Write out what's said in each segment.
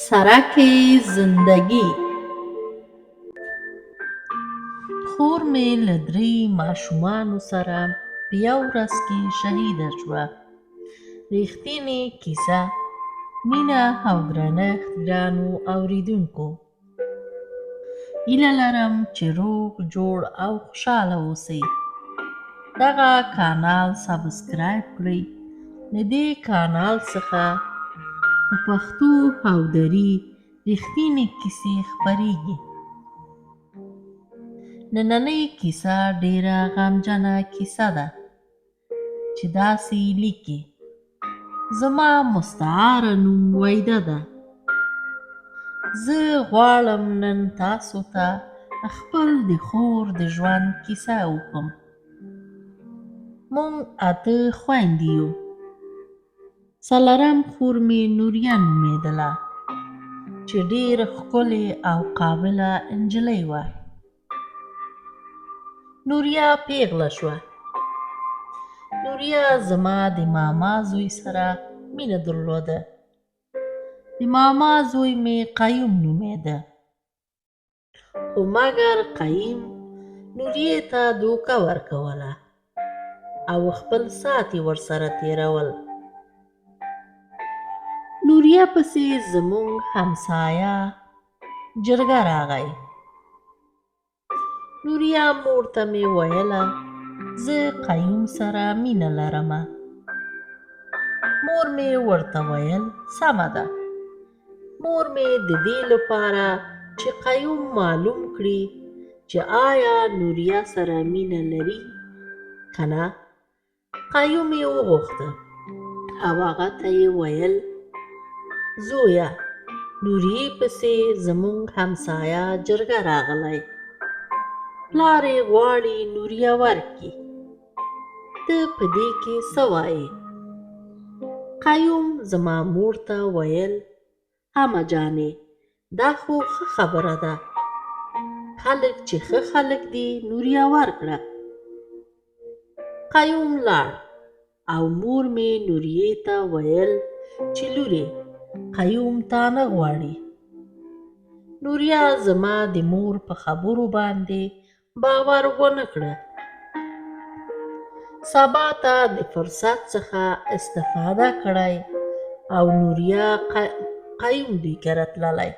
سرک زندگی. خور مې له درې ماشومانو سره په یوه ورځ کې شهیده شوه. رښتینې کیسه. مینه او درنښت ګرانو اورېدونکو، هیله لرم چې روغ جوړ او خوشحاله اوسئ. دغه کانال سبسکرایب کړئ. له دې کانال څخه په پښتو او دري رښتینې کیسې خپرېږي. نننۍ کیسه ډېره غمجنه کیسه ده چې داسې لیکي: زما مستعاره نوم ویده ده. زه غواړم نن تاسو ته خپل د خور د ژوند کیسه وکړم. موږ 8 خویندې یو. څلورم خور مې نوریه نومېدله چې ډېره ښکلې او قابله نجلۍ وه. نوریه پیغله شوه. نوریه زما د ماما زوی سره مینه درلوده. د ماما زوی مې قیوم نومېده، خو مګر قیوم نوریې ته دوکه ورکوله او خپل ساعت یې ورسره تېرول. نوریه پسې زموږ همسایه جرګه راغی. نوریه مور ته مې ویله زه قیوم سره مینه لرمه. مور مې ورته ویل سمه ده. مور مې د دې لپاره چې قیوم معلوم کړي چې آیا نوریه سره مینه لري که نه، قیوم یې وغوښته او هغه ته یې ویل زویه، نوریې پسې زموږ همسایه جرګه راغلی، پلار یې غواړي نوریه ورکړي، ته په دې کې څه وایې؟ قیوم زما مور ته ویل عمه جانې، دا خو ښه خبره ده، خلک چې ښه خلک دي نوریه ورکړه. قیوم لاړ او مور مې نوریې ته ویل چې لورې، قیوم تا نه غواړي. نوریه زما د مور په خبرو باندې باور ونه کړه. سبا ته د فرصت څخه استفاده کړی او نوریه قیوم دوی کره تللی.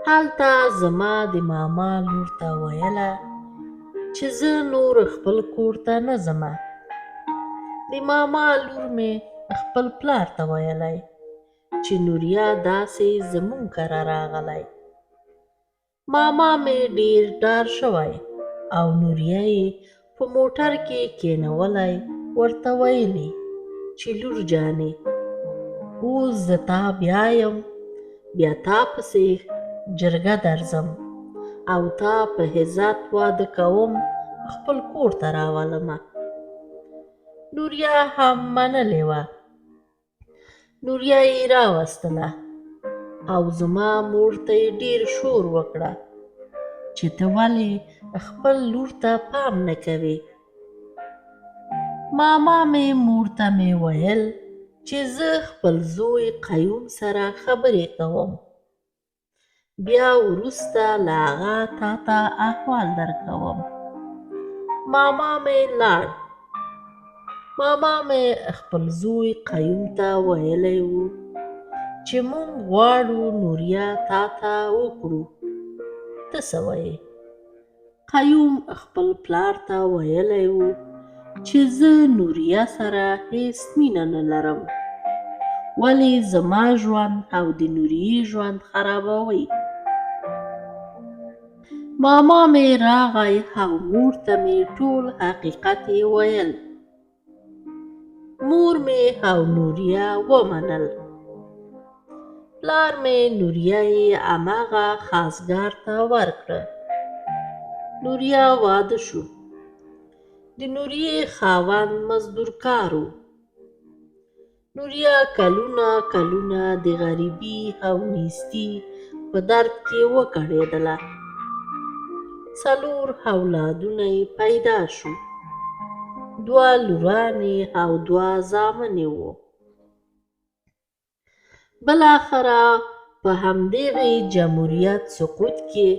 هلته زما د ماما لور ته ویله چې زه نور خپل کور ته نه ځمه. د ماما لور مې خپل پلار ته ویلی چې نوریه داسې زموږ کره راغلی. ماما مې ډېر ډار شوی او نوریه یې په موټر کې کېنولی، ورته ویلي چې لور جانې، اوس زه تا بیایم، بیا تا پسې جرګه درځم او تا په عزت واده کوم، خپل کور ته راولمه. نوریه هم منلې وه. نوریه یې راوستله او زما مور ته یې ډېر شور وکړه چې ته ولې خپل لور ته پام نه کوې. ماما مې مور ته مې ویل چې زه خپل زوی قیوم سره خبرې کوم، بیا وروسته له هغه تا ته احوال درکوم. ماما مې لاړ. ماما مې خپل زوی قیوم ته ویلی و چې موږ غواړو نوریه تا ته وکړو، ته څه وایې؟ قیوم خپل پلار ته ویلی و چې زه نوریه سره هیڅ مینه نه لرم، ولې زما ژوند او د نوریې ژوند خرابوي. ماما مې راغی او مور ته مې ټول حقیقت یې ویل. مور مې او نوریه ومنل. پلار مې نوریه یې هماغه خاصګار ته ورکړه. نوریه واده شو. د نوریې خاوند مزدورکار و. نوریه کلونه کلونه د غریبي او نیستي په درد کې وکړېدله. 4 اولادونه یې پیدا شو، 2 لورانې او 2 زامن یې وو. بالاخره په همدغې جمهوریت سقوط کې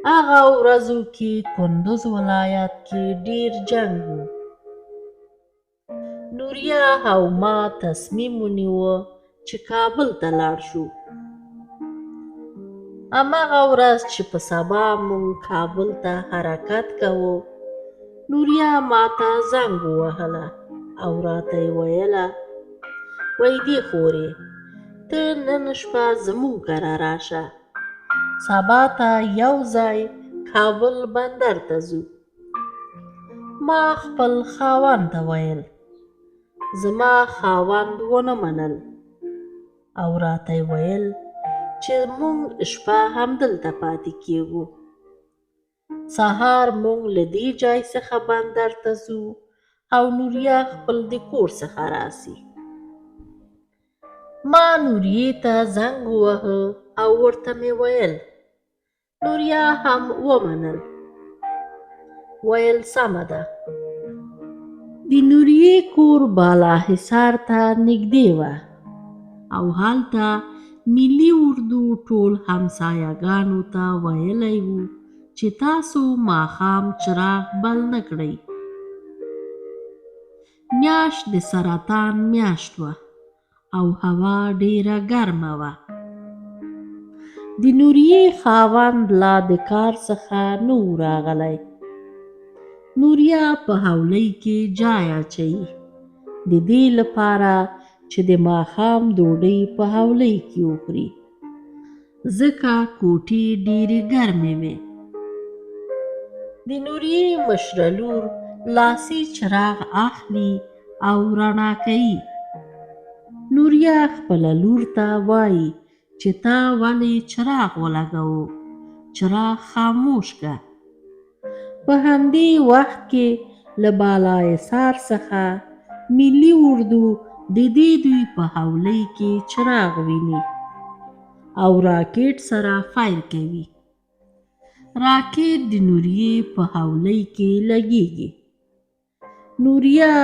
هغه ورځو کې کندوز ولایت کې ډېر جنګ و. نوریه او ما تصمیم ونیو چې کابل ته لاړ شو. هماغه ورځ چې په سبا موږ کابل ته حرکت کوو، نوریه ماته زنګ ووهله او راته یې ویله، ویدې خورې، ته نن شپه زموږ کره راشه، سبا ته یو ځای کابل بندر ته ځو. ما خپل خاوند ته ویل، زما خاوند ونه منل او راته یې ویل چې موږ شپه همدلته پاتې کېږو، سهار موږ له دې ځای څخه بندر ته ځو او نوریه خپل د کور څخه راسي. ما نوریې ته زنګ وواهه او ورته مې ویل، نوریه هم ومنل، ویل سمه ده. د نوریې کور بالاحصار ته نږدې وه او هلته ملي اردو ټول همسایه ګانو ته ویلي وو چې تاسو ماښام چراغ بل نه کړئ. میاشت د سرطان میاشت وه او هوا ډېره ګرمه وه. د نوریې خاوند لا د کار څخه نه و راغلی. نوریه په حولۍ کې جای اچوي، د دې لپاره چې د ماښام ډوډۍ په حولۍ کې وخوري، ځکه کوټې ډېرې ګرمې وې. د نوریې مشره لور لاسي چراغ اخلي او رڼا کوي. نوریه خپله لور ته وایي چې تا ولې چراغ ولګاوه، چراغ خاموش که. په همدې وخت کې له بالاحصار څخه ملي اردو د دې دوی په حولۍ کې چراغ ویني او راکټ سره فیر کوي. راکټ د نوریې په حولۍ کې لګېږي. نوریه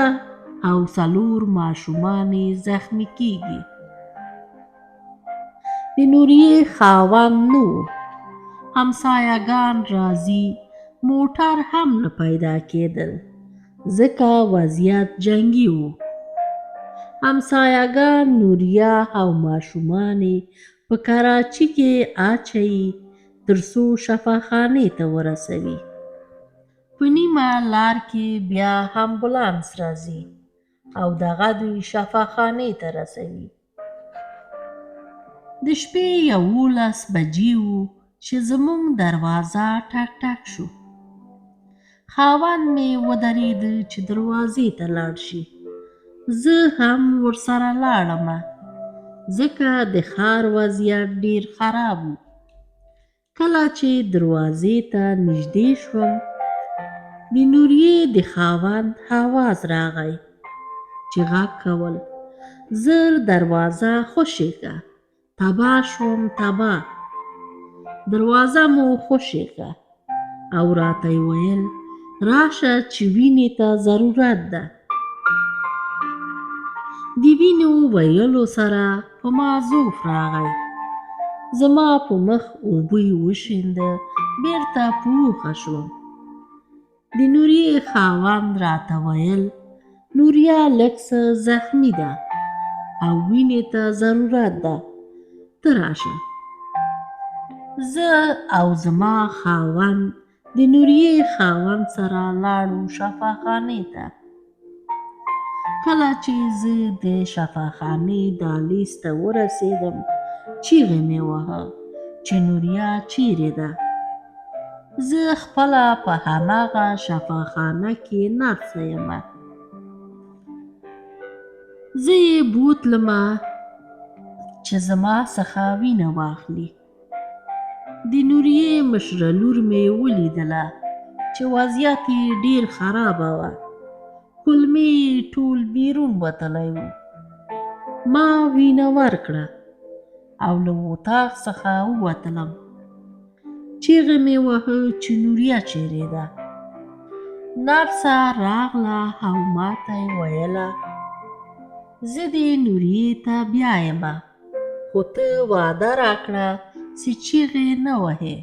او 4 ماشومان یې زخمي کېږي. د نوریې خاوند نه و، همسایه ګان راځي، موټر هم نه پیدا کېدل، ځکه وضعیت جنګي و. همسایه ګان نوریه او ماشومان یې په کراچۍ کې اچوي تر څو شفاخانې ته ورسوي. په نیمه لار کې بیا امبولانس راځي او دغه دوی شفاخانې ته رسوي. د شپې 11 بجې وو چې زموږ دروازه ټک ټک شو. خاوند مې ودرېد چې دروازې ته لاړ شي، زه هم ورسره لاړم، ځکه د ښار وضعیت ډېر خراب و. کله چې دروازې ته نږدې شوم، د نوریې د خاوند اواز راغی چې غږ کول، زر دروازه خوشې که، تباه شوم تباه، دروازه مو خوشې که. او راته یې ویل راشه چې وینې ته ضرورت ده. د وینو ویلو سره په ما ضعف راغی، زما په مخ اوبه یې وشینده، بېرته په هوښه شوم. د نوریې خاوند راته ویل نوریه لږ څه زخمي ده او وینې ته ضرورت ده، ته راشه. زه او زما خاوند د نوریې خاوند سره لاړو شفاخانې ته. کله چې زه د شفاخانې دهلیز ته ورسېدم، چیغې مې وهه چې نوریه چیرې ده. زه خپله په هماغه شفاخانه کې نرسه یم. زه یې بوتلمه چې زما څخه وینه واخلي. د نوریې مشره لور مې ولیدله چې وضعیت یې ډېر خرابه وه، کولمې یې ټول بیرون وتلی و. ما وینه ورکړه او له اتاق څخه ووتلم. چیغې مې وهه چې نوریه چیرې ده. نرسه راغله او ماته یې ویله زه دې نوریې ته بیایمه. خو ته وعده راکړه چې چیغې نه وهې.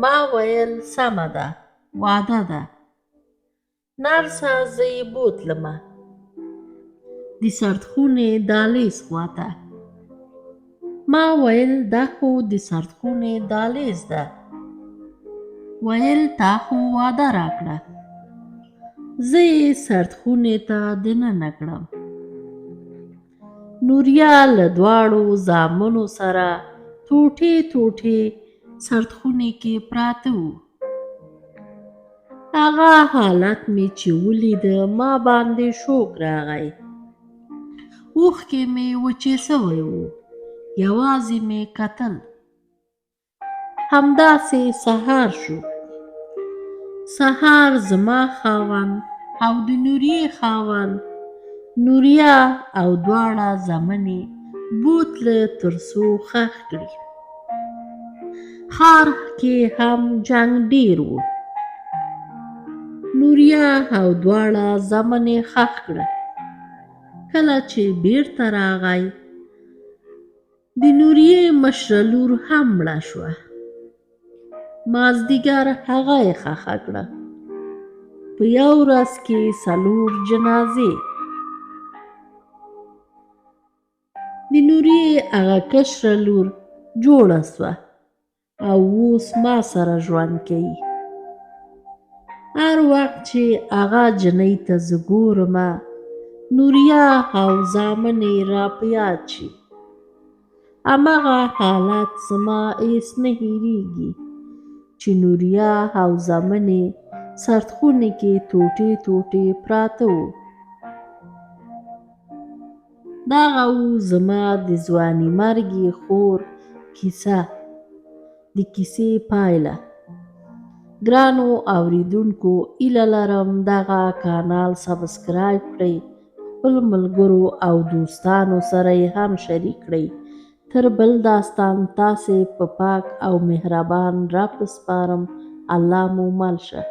ما ویل سمه ده وعده ده. نرسه زه یې بوتلمه د سردخونې دهلیز خواته. ما ویل دا خو د سردخونې دهلیز ده. ویل تا خو وعده راکړه. زه یې سردخونې ته دننه کړم. نوریه له دواړو زامنو سره ټوټې ټوټې سردخونې کې پراته وو. هغه حالت مې چې ولیده ما باندې شوک راغی. اوښکې مې وچې شوې وو، یوازې مې کتل. همداسې سهار شو. سهار زما خاوند او د نوریې خاوند نوریه او دواړه زامن یې بوتله تر څو ښخ کړي. ښار کې هم جنګ ډېر و. نوریه او دواړه زامن یې ښخ کړه. کله چې بېرته راغی، د نوریې مشره لور هم مړه شوه. مازدیګر هغه یې ښخه کړه. په یوه ورځ کې څلور جنازې. د نوریې هغه کشره لور جوړه شوه او اوس ما سره ژوند کوي. هر وخت چې هغه جنۍ ته زه ګورمه، نوریه او زامن یې را په یاد شي. هماغه حالت زما هېڅ نه هېرېږي چې نوریه او زامن یې سردخونې کې ټوټې ټوټې پراته وو. دغه وو زما د ځوانيمرګې خور کیسه، د کیسې پایله. ګرانو اوریدونکو، هیله لرم دغه کانال سبسکرایب کړئ، خپل ملګرو او دوستانو سره یې هم شریک کړئ. تر بل داستان تاسې په پاک او مهربان رب سپارم. الله مو مل شه.